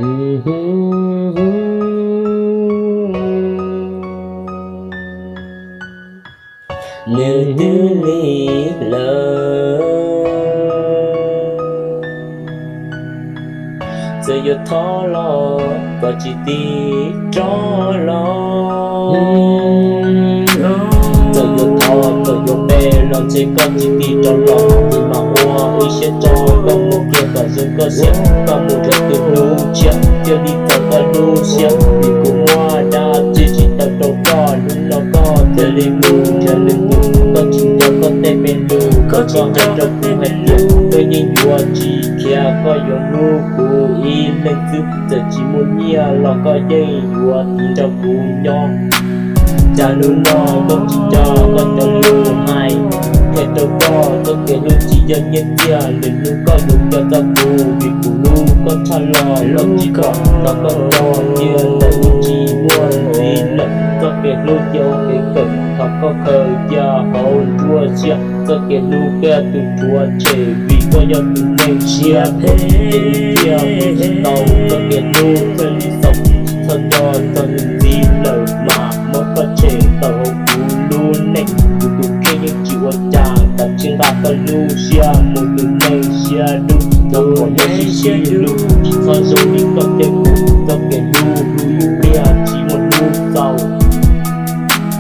Nws twb lig lawm, txawm yuav thov los koj tsis tig rov los. Txawm yuav thov txawm yuav pe los ntshe koj tsis tig rov los, kuv mam ua ib siab tso koj mus kiag kom zoo koj siab, koj mus nrhiav tus hlub tshiab thiaj li txaus koj lub siab. Vim kuv muaj dab tsi tsis tau rau koj, hnub no koj thiaj li mus nrhiav lwm tus. Koj tsis nco koj tej me lus, koj tsis nco rau kuv hais tias koj yeej yuav tsis khiav, koj yuav hlub kuv ib leeg xwb. Txawm tsis muaj nyiaj los koj yeej yuav tiv nrog kuv nyob. Cas hnub no koj tsis nco koj cov lus hais, qhia rau koj txoj kev hlub tsis yog nyiaj txiag, lwm hnub koj yuav nco txog kuv, vim kuv hlub koj tshaj los los tsis pom. Thov koj nco cia ntawm kuv tsis muaj ntxiv lawm, txoj kev hlub cia ua kev kawm, thov koj khaws cia hauv nruab siab. Txoj kev hlub peb tus rhuav tshem, vim koj yog tus neeg siab phem, ces cia kuv tsis tau. Txoj kev hlub thiaj li xaus, txhob nco txog nws ntxiv lawm mas muab koj tshem tawm hauv kuv lub neej. Kuv tus kheej yeej tsis ua cas, kav tsij nqa koj lub siab mus, tus neeg siab dub, txhob pom nws sib sib hlub, txhob zoo li